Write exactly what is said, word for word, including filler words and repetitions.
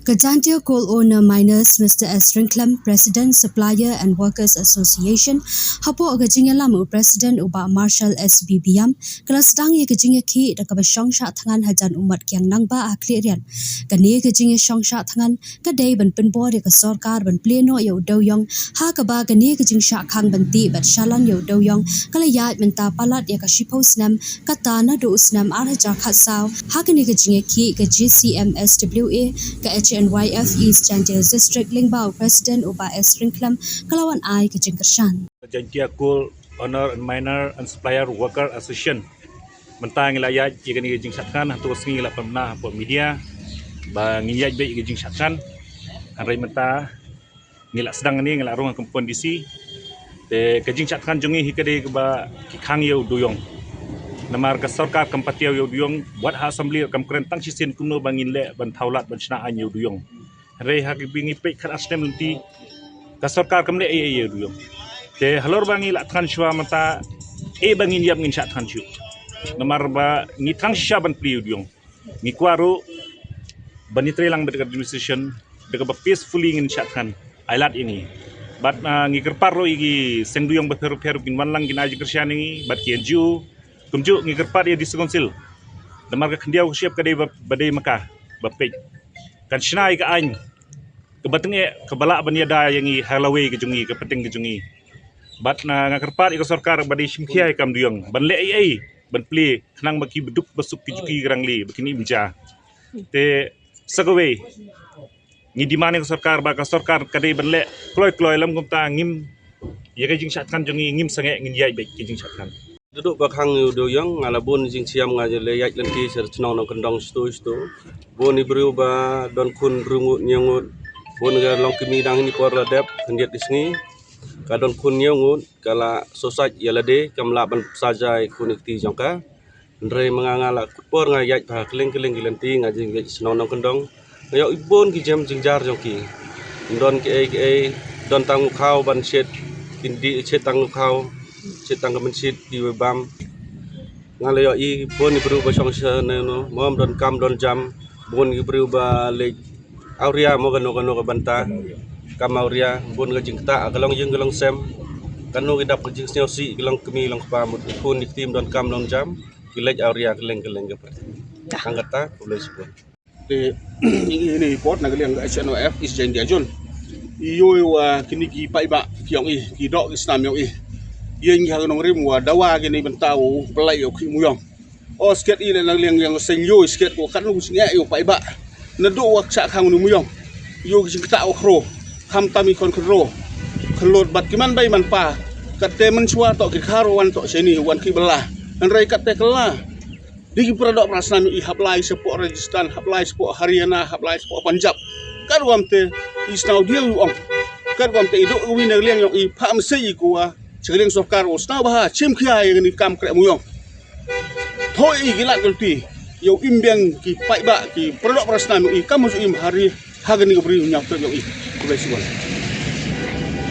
Ka Jaintia Coal Owner Miners, Mister S Ryngkhlem, President Supplier and Workers Association, hapoh ka jingïalam u President u Bah Marshal S B Biam, ka la sdang ïa ka jingïakhih da kaba shong shah thngan hajan u Mat Kiang Nangbah ha Khliehriat. Kane ka jingïashong shah thngan ka dei ban pynbor ïa ka sorkar ban plie noh ïa u dewïong, ha kaba kane ka jingshah khang ban tih bad shalan ïa u dewïong ka la ïaid mynta palat ïa ka shiphew snem, kata naduh u snem ar hajar khatsaw. Ha kane ka jingïakhih ka J C M S W A, ka H N Y F East Jaintia District lyngba u President u Bah S Ryngkhlem ka la wan ai ka jingkyrshan. Jaintia Coal Owner and Miner and Supplier Worker Association. Mynta ngi la ïaid ïa kane ka jingshah thngan, hangto ka sngi ngi la pynbna hapoh media ba ngin ïaid beit ïa ka jingshah thngan. Hynrei mynta ngi la sdang ne ngi la rung ha ka Pon D C. Te ka jingshah thngan jong ngi hi ka dei kaba ki khang ïa u dewïong. Namar ka sorkar kam patiaw ïa u dewïong, wat ha assembly kam kren tang shisien kumno ba ngin leh ban thaw lad ban shna aiñ ïa u dewïong. Hynrei ha kiba ngi peit khat ar snem lynti, ka sorkar kam leh ei ei ïa u dewïong. Te halor ba ngi la thngan shuwa mynta, eh ba ngin ïap ngin shah thngan shuh. Namar ba ngi thrang shisha ban plie ïa u dewïong. Ngi kwah ruh ban ïatrei lang bad ka demonstration da kaba peacefully ngin shah thngan. Ai lad ïa ngi. Bad, ah, ngi kyrpad ruh ïa ki seng dewïong bapher bapher kin wan lang kin ai jingkyrshan ïa ngi bad ki N G O. Kumjuh ngi kyrpad ïa District Council. Namar ka khyndiat ka shyiap ka dei ba, ba dei ma ka ba peit. Kan shna ïa ka aiñ kaba tyngeh kaba lah ban ïada ïa ngi ha lawei ka jong ngi, ka pateng ka jong ngi. Bad nga kyrpad ïa ka sorkar ba dei shim khia ïa ka kam dewïong ban leh ei ei ban plie khnang ba ki baduk basuk ki juki ki rangli ba kin im ja. Te sa kawei ngi demand ïa ka sorkar ba ka sorkar ka dei ban leh kloi kloi, lym kumta ngim ïa ka jingshah thngan jong ngi ngim sangeh, ngin ïaid beit ka jingshah thngan. Naduh ba khang ïa u dewïong nga la bun jingshitom, nga la ïaid lynti sha shnong nongkyndong shatu shatu. Bun i briew ba don khun hynriew ngut hynñiew ngut. Bun ka longkmie dang hynne por la dep khyndiat ki sngi. Ka don khun hynñiew ngut ka la suicide ïa lade, kam lah ban sa jai khun i kti jong ka. Hynrei ma nga nga la kut por nga ïaid bha kylleng kylleng ki lynti, nga jingïaid shnong nongkyndong. Nga ïohi bun ki jem jingjar jong ki. Don kiei kiei, don tang u khaw ban shet, kin dih shet tang u khaw, shet tang ka mynshet ki bam. Nga la ïohi bun ki briew ba shong sha ne no, mom don kam don jam, bun ki briew ba leit awria mo kano kano ka bynta. Kam awria, bun ka jingktah ka long ïing ka long sem. Kano ki dap ka jingsngewsih ka long kmie long kpa, mut khun ki kti don kam don jam, ki leit awria kylleng kylleng ka pyrthei. Hangta khublei shibun. Te ïa ngi ne report na ka liang ka H N Y F East Jaintia Zone. Ïohi wa kine ki paidbah ki ong i ki doh ki snam ïong i. Ïa ngi ha ka nongrim wa dawa kine bynta u pynlait ïa u khih muyong. O sket i le na ka liang ïa nga seng ïohi sket ko katno u sngewsih ïa u paidbah. Naduh wa shah khang u muyong. Ïohi ki jingktah u khro. Khamtam i khon khynro. Khynlot bad ki man bai man pa. Katte mynshuwa toh ki khar wan toh shane wan ki bala. Hynrei katte kylla. Dei ki para doh para snam i hap lai shapoh Rajasthan, hap lai shapoh Haryana, hap lai shapoh Punjab. Katwam te i sngewdiaw i ong. Katwam te i doh i wi na ka liang ïong i phah message i ko wa sha ka liang sorkar u sngewbha shim khia ïa kane ka kam kreh muyong. Thoi i ki lad ka lynti ïa u im biang ki paidbah ki para doh para snam ïong i kam u im ha ri ha kane ka bri u ñiaw trep ïong i. Khublei shibun.